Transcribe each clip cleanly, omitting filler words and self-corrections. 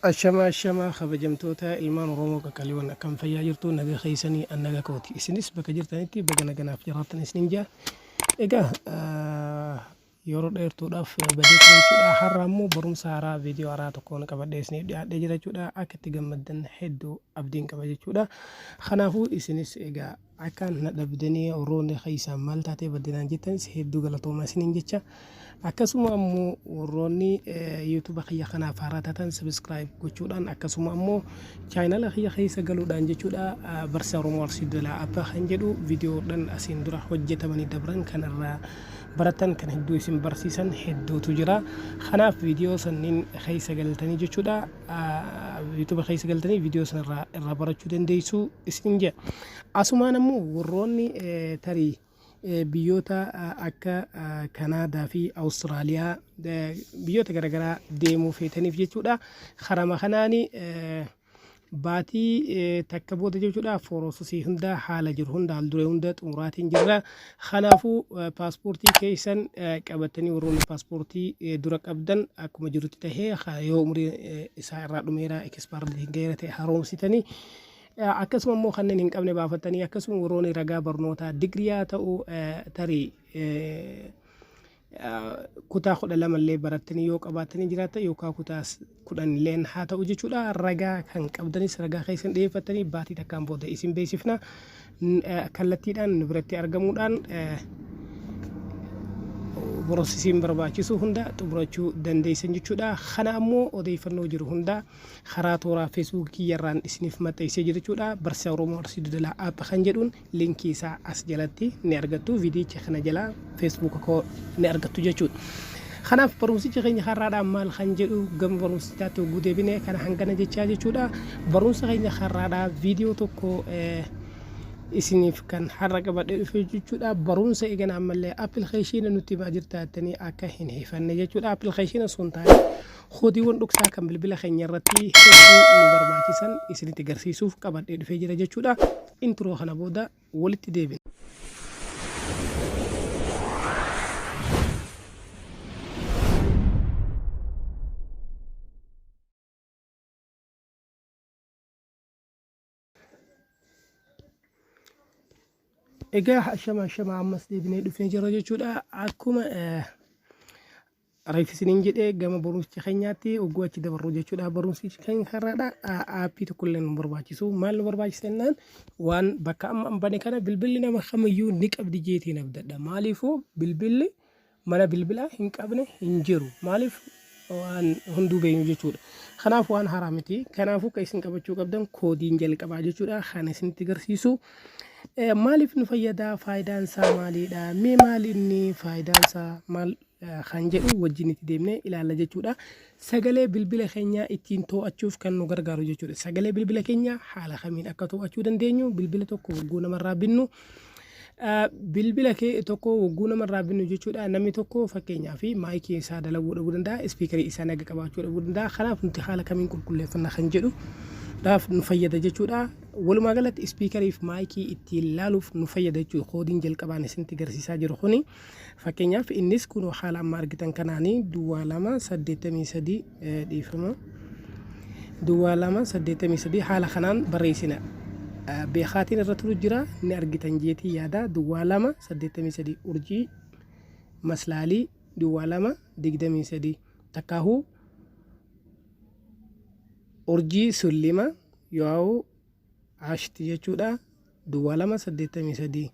Ashamaa ashamaa kabajamtoota ilmaan Oromoo qaqqaaliiwwan, akkam fayyaa jirtu? Naga keessanii? An naga kooti. Isinis bakka jirtanitti baga naganaaf jiraattan isiniin jaa. Egaa yeroo dheertuudhaaf badee ture jechuudha. Har'a immoo barumsa haaraa, viidiyoo haaraa tokkoon qabadhee isiniif dhiyaadhee jira jechuudha. Akka itti gammaddan hedduu abdiin qaba jechuudha. Kanaafuu isinis egaa akka na dhabdanii warroonni keessaan maal taatee baddinaan jettanis hedduu galatoomaa isiniin jecha. Akkasuma ammoo warroonni YouTube kiyya kanaaf haaraa taatan subscribe gochuudhaan, akkasuma ammoo channel kiyya keessa galuudhaan jechuudha, Barsiisaa Oromoo Arsii Dodolaa App kan jedhu viidiyoodhaan asiin dura hojjetamanii dabran kan irraa baratan, kan hedduu isin barsiisan hedduutu jira. Kanaaf viidiyoo sanniin keessa galtanii jechuudha, YouTube keessa galtanii viidiyoo sanarraa irraa barachuu dandeessu isin jedha. Asumaan ammoo warroonni tarii biyyoota akka Kanaadaa fi Awustiraaliyaa, biyyoota garaagaraa deemuu feetaniif jechuudha. Karama kanaan baatii takka booda jechuudha, processii hunda, haala jiru hunda, haal duree hunda xumuraatiin jirra. Kanaafuu paaspoortii keessan qabatanii, warroonni paaspoortii dura qabdan akkuma jirutti tahee, yoo umurii isaa irraa dhumeera, expired hin gaheera ta'e haaromsitanii, akkasuma immoo kanneen hin qabne baafatanii, akkasuma warroonni ragaa barnootaa digirii haa ta'u, tarii kutaa 12 illee barattanii yoo qabaatanii jiraatan, yookaan kutaa 10 illeen haa ta'u jechuudha, ragaa kan qabdanis ragaa keessan dhiyeeffatanii baatii takkaan booda isin beeksifna. Kallattiidhaan nu biratti argamuudhaan processiin barbaachisu hunda xumurachuu dandeessan jechuudha. Kana ammoo odeeffannoo jiru hunda karaa tooraa Facebook kiyyarraan isiniif maxxansee jira jechuudha. Barsiisaa Oromoo Arsii Dodolaa App kan jedhuun linkii isaa as jalatti ni argattu. Viidiyicha kana jala Facebook koo ni argattu jechuudha. Kanaaf barumsicha keenya har'aadhaan maal kan jedhu gama barumsichaatti hogguu deebine kana hangana jechaa jechuudha. Barumsa keenya har'aadhaa viidiyoo tokko isiniif kan har'a qabadhee dhufe jechuudha. Barumsa eegana ammallee appilikeeshiina nutti himaa jirta jettanii akka hin hifanne jechuudha. Appilikeeshiina sun taane koodiiwwan dhoksaa kan bilbila keenya irratti hedduu nu barbaachisan isinitti agarsiisuuf qabadhee dhufee jira jechuudha. Intro kana booda walitti deebina. Egaa ashama ashama, ammas deebinee dhufnee jira jechuudha. Akkuma reef isiniin jedhee, gama barumsicha keenyaatti hogguu achi dabarru jechuudha. Barumsichi keenya har'aadha. Aappii tokkollee nu barbaachisu. Maal nu barbaachisa jennaan, waan bakka amma an bane kana bilbilli nama kamiyyuu ni qabdi jeetiin abdadha. Maaliifuu bilbilli mana bilbilaa hin qabne hin jiru. Maaliif waan hunduu beeknu jechuudha. Kanaaf waan haaraa miti. Kanaafuu kan isin qabachuu qabdan koodiin jalqabaa jechuudha. Kan isinitti agarsiisu. Maaliif nu fayyada? Faayidaan isaa maalidha? Mee maal inni faayidaan isaa maal kan jedhu wajjin itti deemnee ilaalla jechuudha. Sagalee bilbila keenyaa ittiin to'achuuf kan nu gargaaru jechuudha. Sagalee bilbila keenyaa haala kamiin akka to'achuu dandeenyu, bilbila tokko hogguu namarraa binnu, bilbila kee tokko hogguu namarraa binnu jechuudha. Namni tokko fakkeenyaaf maayikii isaa dalaguu dhabuu danda'a, ispiikarii isaa naga qabaachuu dhabuu danda'a. Kanaaf nuti haala kamiin qulqulleeffanna kan jedhu dhaaf nu fayyada jechuudha. Walumaa galatti ispiikarii fi maayikii ittiin laaluuf nu fayyada jechuudha. Koodiin jalqabaan isinitti agarsiisaa jiru kuni fakkeenyaaf innis kun haala amma argitan kanaanii 0283, dhiifama, 0283 haala kanaan barreessina. Beekaatiin irra turu jira, ni argitan jeetii yaada. 0283 urjii maslaalii 0223, takkaahuu urjii sullima yoo ashti jechuudha, 0283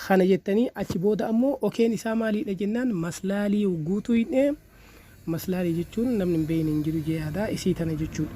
kana jettanii, achi booda ammoo okeen isaa maaliidha jennaan, maslaalii guutuu hidhee, maslaalii jechuun namni hin beekne hin jiru jee yaada, isii tana jechuudha.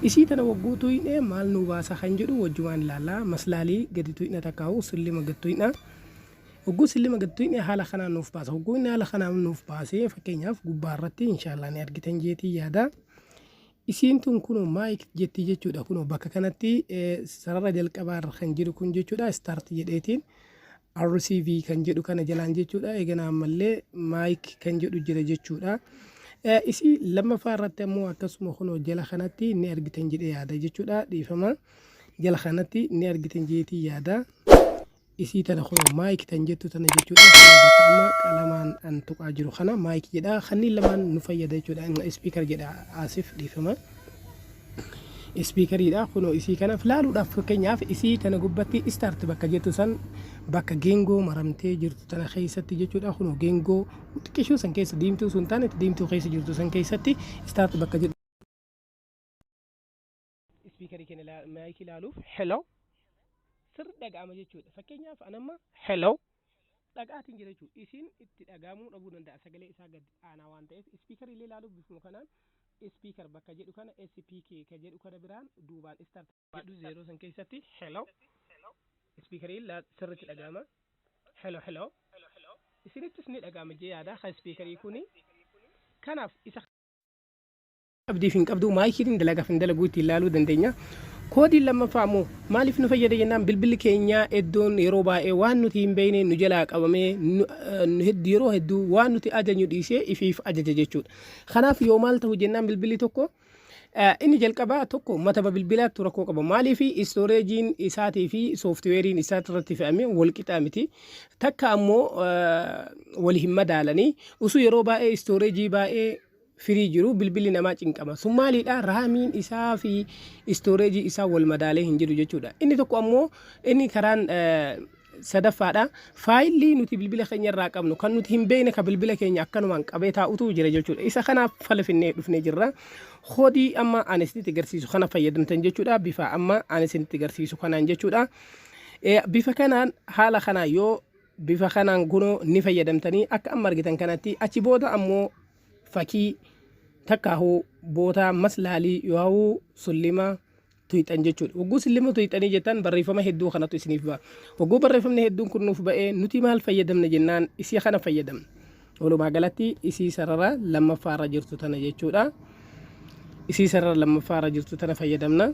Isii tana wagguutuu hidhee maal nuu baasa kan jedhu wajjumaan ilaalla. Maslaalii gadi tuqna, takkaa'u sullima gad tuqna. Hogguu sullima gad tuqne haala kanaan nuuf baasa. Hogguu inni haala kanaan nuuf baasee, fakkeenyaaf gubbaa irratti inshaallah ni argitan jeetii yaada. Isiin tun kunoo mic jetti jechuudha. Kunoo bakka kanatti sarara jalqabaa irra kan jiru kun jechuudha. Start jedheetiin RCV kan jedhu kana jalaan jechuudha. Eegana ammallee mic kan jedhu jira jechuudha. Isii lammaffaa irratti ammoo akkasuma kunoo jala kanatti ni argitan jedhee yaada jechuudha. Dhiifama. Jala kanatti ni argitan jeetii yaada. Isii tana kunoo mic tan jettu tana jechuudha. Kunoo bakka amma qalamaan an tuqaa jiru kana mic jedha. Kanneen lamaan nu fayyada jechuudha. Speaker jedha, asif dhiifama. Speakeriidha. Kunoo isii kana laaluudhaaf, fakkeenyaaf isii tana gubbatti start bakka jettu san, bakka geengoo maramtee jirtu tana keessatti jechuudha. Kunoo geengoo xiqqishuu san keessa, diimtuu sun taane diimtuu keessa jirtu san keessatti start bakka jedhu speakerii keenya maayikii ilaaluuf, hello sirri dhaga'ama jechuudha. Fakkeenyaaf anamma hello dhaga'aatiin jira jechuudha. Isiin itti dhaga'amuu dhabuu danda'a, sagalee isaa gad aanaa waan ta'eef. Speakerii illee ilaaluuf bifuma kanaan speaker bakka jedhu kana, SPK ka jedhu kana biraan duubaan start jedhu zero san keessatti hello speakerii sirriitti dhaga'ama. Hello, hello isinittis ni dhaga'ama jee yaada kan speakerii kuni. Kanaaf isa qabdiif hin qabdu, maayikiin dalagaaf hin dalaguu ittiin ilaaluu dandeenya. Koodiin lammaffaa immoo maaliif nu fayyada jennaan, bilbilli keenya iddoon yeroo baay'ee waan nuti hin beekne nu jalaa qabamee yeroo hedduu waan nuti ajajnu dhiisee ifiif ajaja jechuudha. Kanaaf yoo maal ta'u jennaan, bilbilli tokko inni jalqabaa tokko mataba bilbilaatti rakkoo qaba. Maaliif? Storageiin isaatii fi softwareiin isaa irratti fe'amee wal qixaa miti. Takka ammoo wal hin madaalanii osoo yeroo baay'ee storage baay'ee firii jiru bilbilli namaa cinqama. Sun maaliidha? RAMiin isaa fi storage isaa wal madaalee hin jiru jechuudha. Inni tokko ammoo inni karaan sadaffaadha. Faayilli nuti bilbila keenya irraa qabnu kan nuti hin beekne kan bilbila keenya akkanumaan qabee taa'utu jira jechuudha. Isa kanaaf fala finnee dhufnee jirra. Koodii amma ani isinitti agarsiisu kana fayyadamtan jechuudha. Bifa amma ani isinitti agarsiisu kanaan jechuudha. Bifa kanaan, haala kanaan, yoo bifa kanaan kunoo ni fayyadamtanii akka amma argitan kanatti, achi booda ammoo fakii takkaahuu bootaa maslaalii yoo sullima tuyxan jechuudha. Wagguu sullima tuyxanii jettan barreeffama hedduu kanatu isiniif ba'a. Wagguu barreeffamni hedduun kun nuuf ba'ee, nuti maal fayyadamna jennaan, isii kana fayyadamna. Walumaa galatti isii sarara lammaffaarra jirtu tana jechuudha. Isii sarara lammaffaarra jirtu tana fayyadamna.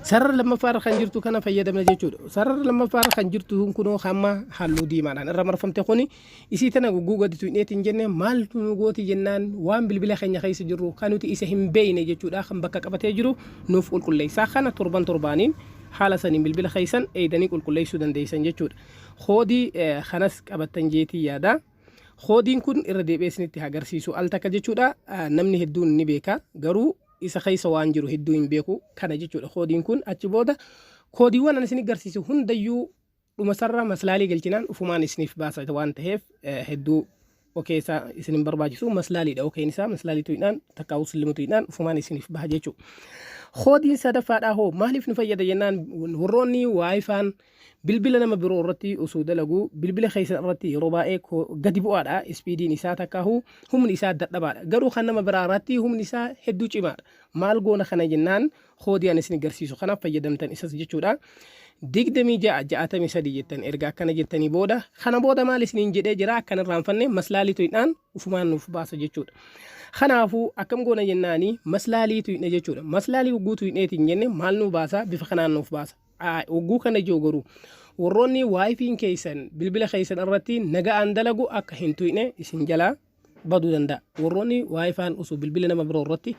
Sarara lammaffaarra kan jirtu kana fayyadamna jechuudha. Sarara lammaffaarra kan jirtu kunoo hamma halluu diimaadhaan irra marfamte kuni, isii tana gugguu gadi tuqneetiin jenne maaltu nu gooti jennaan, waan bilbila keenya keessa jirru kan nuti isa hin beekne jechuudha, kan bakka qabatee jiru nuuf qulqulleessaa. Kana torban torbaaniin haala saniin bilbila keessan eegdanii qulqulleessuu dandeessan jechuudha. Koodii kanas qabattan jeetii yaada. Koodiin kun irra deebi'ee isinitti agarsiisu al takka jechuudha. Namni hedduun ni beeka, garuu isa keessa waan jiru hedduu hin beeku kana jechuudha koodiin kun. Achi booda koodiiwwan ani isin agarsiisu hundayyuu dhuma sarara maslaalii galchinaan ufumaan isiniif baasa waan ta'eef, hedduu okee isaa isin hin barbaachisu. Maslaaliidha okeen isaa, maslaalii tuqnaan takkaa'uu sillimu tuqnaan ufumaan isiniif baha jechuudha. Koodiin sadaffaadhaa hoo maaliif nu fayyada jennaan, warroonni WiFiin bilbila nama biroo irratti osoo dalagu bilbila keessan irratti yeroo baay'ee gadi bu'aadha speediin isaa, takkaahuu humni isaa dadhabaadha, garuu kan nama biraa irratti humni isaa hedduu cimaadha. Maal goona kana jennaan, koodii ani isin agarsiisu kanaaf fayyadamtan isas jechuudha. 2663 jettan. Erga akkana jettanii booda, kana booda maal isiniin jedhee jira? Akkan irraanfanne, maslaalii tuqnaan ufumaan nuuf baasa jechuudha. Kanaafuu akkam goona jennaani, maslaalii tuqne jechuudha. Maslaalii hogguu tuqneetiin jenne maal nuu baasa? Bifa kanaan nuuf baasa. Hogguu kana jiru garuu warroonni WiFiin keessan bilbila keessan irratti naga'aan dalagu akka hin tuqne, isin jalaa baduu danda'a. Warroonni WiFiin osoo bilbila nama biroo irratti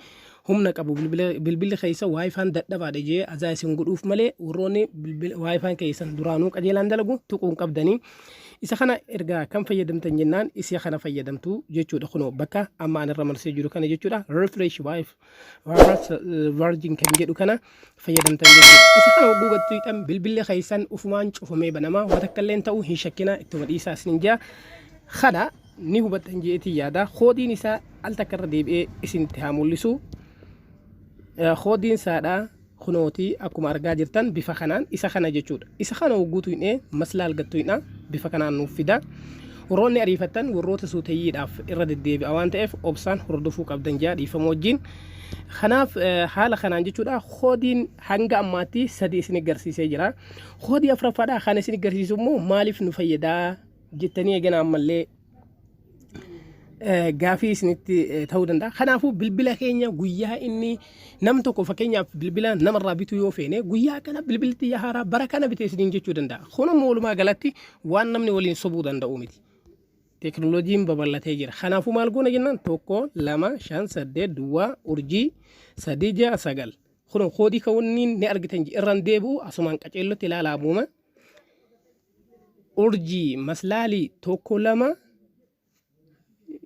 humna qabu bilbilli keessa WiFiin dadhabaadha jee azaa isin godhuuf malee, warroonni WiFiin keessan duraanuu qajeelaan dalagu tuquu hin qabdanii. Isa kana erga kan fayyadamtan jennaan, isii kana fayyadamtu jechuudha. Kunoo bakka amma ani irra marsee jiru kana jechuudha. Refresh WiFi version kan jedhu kana fayyadamtan jechuudha. Isa kana hogguu gad tuqxan bilbilli keessan ufumaan cufamee banama. Waan takka illee ta'uu hin shakkina, ittuma dhiisaa isinin jaa. Kana ni hubattan jeetii yaada. Koodiin isaa al takka irra deebi'ee isinitti haa mul'isu. Koodiin isaadha kunooti, akkuma argaa jirtan bifa kanaan isa kana jechuudha. Isa kana hogguu tuqnee maslaal gad tuqna, bifa kanaan nuuf fida. Warroonni ariifattan, warroota suutayyiidhaaf irra deddeebi'a waan ta'eef obsaan hordofuu qabdan jaa, dhiifama wajjin. Kanaaf haala kanaan jechuudha, koodiin hanga ammaatti sadi isin agarsiisee jira. Koodii afuraffaadha kan isin agarsiisu immoo maaliif nu fayyadaa jettanii eegana ammallee gaafii isinitti ta'uu danda'a. Kanaafuu bilbila keenya guyyaa inni nam tokko, fakkeenyaaf bilbila namarraa bituu yoo feene, guyyaa kana bilbilli haaraa bara kana bitee isiniin jechuu danda'a. Kun immoo walumaa galatti waan namni waliin sobuu danda'u miti. Teekinooloojiin babal'atee jira. Kanaafuu maal goona jennaan, 1 2 5 8 duwwaa urjii 3 6 9. Kun koodii kawwanniin ni argitan, irraan deebi'u asumaan qaceellotti ilaalaa buuma. Urjii maslaalii 1 2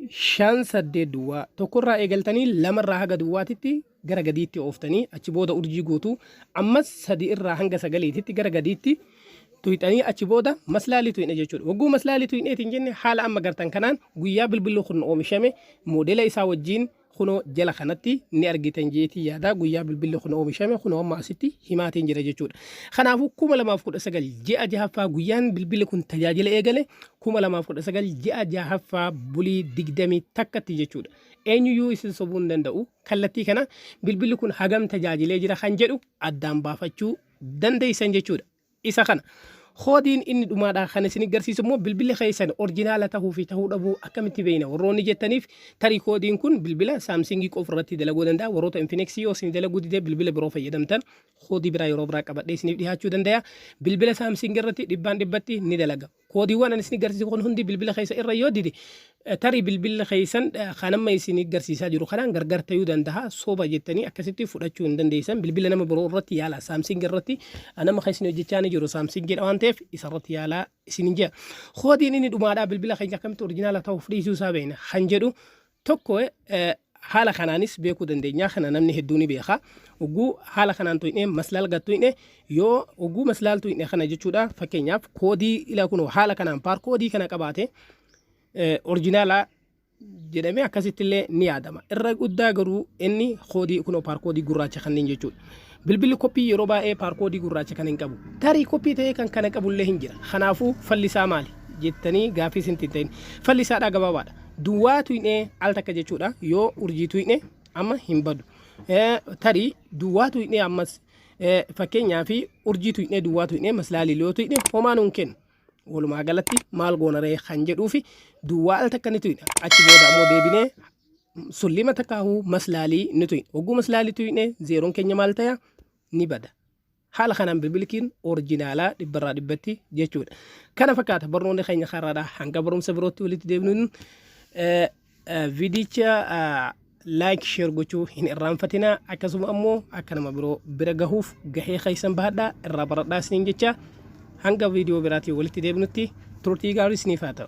5 8 duwwaa tokkorraa eegaltanii lamarraa haga duwwaatitti gara gadiitti ooftanii, achi booda urjii guutuu, ammas sadi irraa hanga sagaliititti gara gadiitti tuyxanii, achi booda maslaalii tuyne jechuudha. Wagguu maslaalii tuyneetiin jenne, haala amma gartan kanaan guyyaa bilbilli kun oomishame moodela isaa wajjin kunoo jala kanatti ni argitan jeetii yaada. Guyyaa bilbilli kun oomishame kunoo amma asitti himaatiin jira jechuudha. Kanaafuu 2019 ji'a jahaffaa, guyyaan bilbilli kun tajaajila eegale 2019 ji'a jahaffaa bulii 21tti jechuudha. Eenyuyyuu isin sobuu hin danda'u. Kallattii kana bilbilli kun hagam tajaajilee jira kan jedhu addaan baafachuu dandeessan jechuudha. Isa kana. Koodiin inni dhumaadha kan isin agarsiisu immoo, bilbilli keessan original tahuu fi tahuu dhabuu akkamitti beekna warroonni jettaniif, tarii koodiin kun bilbila Samsungii qofa irratti dalaguu danda'a. Warroota Infinixii yoo isin dalaguu didee bilbila biroo fayyadamtan, koodii biraa yeroo biraa qabadhee isiniif dhiyaachuu danda'a. Bilbila Samsungii irratti dhibbaan dhibbatti ni dalaga. Koodiiwwan ani isin agarsiisu kun hundi bilbila keessa irra yoo dide, tarii bilbilli keessan kan amma isin agarsiisaa jiru kanaan gargar ta'uu danda'a. Soba jettanii akkasitti fudhachuu hin dandeessan. Bilbila nama biroo irratti yaala. Samsung irratti nama keessan hojjechaa ni jiru Samsung waan ta'eef, isa irratti yaalaa isin hin jedha. Koodiin inni dhumaadhaa bilbila keenya akkamitti original ta'uuf dhiisuu isaa beekna kan jedhu, tokko haala kanaanis beekuu dandeenya. Kana namni hedduu ni beeka. Oguu haala kanaan tuyne, maslaal gad tuyne, yoo oguu maslaal tuyne kana jechuudha, fakkeenyaaf koodii ila kunoo haala kanaan barcode kana qabaate original jedhamee akkasitti illee ni yaadama. Irra guddaa garuu inni koodii kunoo barcode gurraacha kanneen jechuudha. Bilbilli copy yeroo baay'ee barcode gurraacha kan hin qabu. Tarii copy ta'ee kan kana qabullee hin jira. Kanaafuu fallisaa maali jettanii gaaffii isin hin ta'in. Fallisaadhaa gabaabaadha. Duwwaa tuyne al takka jechuudha. Yoo urjii tuyne amma hin badu. Tarii duwwaa tuyne, ammas fakkeenyaa fi urjii tuyne, duwwaa tuyne, maslaalii yoo tuyne homaa nuun kennu. Walumaa galatti maal goonaree kan jedhuufi, duwwaa al takka ni tuyna. Achi booda ammoo deebinee sullima takkaahuu maslaalii ni tuyna. Hogguu maslaalii tuyne zeeroon keenya maal ta'a? Ni bada. Haala kanaan bilbilkiin original dhibbarraa dhibbatti jechuudha. Kana fakkaata barnoonni keenya karaadha. Hanga barumsa birootti walitti deebinuun, viidicha like, share gochuu hin irraanfatinaa. Akkasuma ammoo akka nama biroo bira gahuuf gahee keessan bahadhaa, irraa baradhaa isiniin jecha, hanga viidiyoo biraatiin walitti deebinutti turtii gaarii isiniif haa ta'u.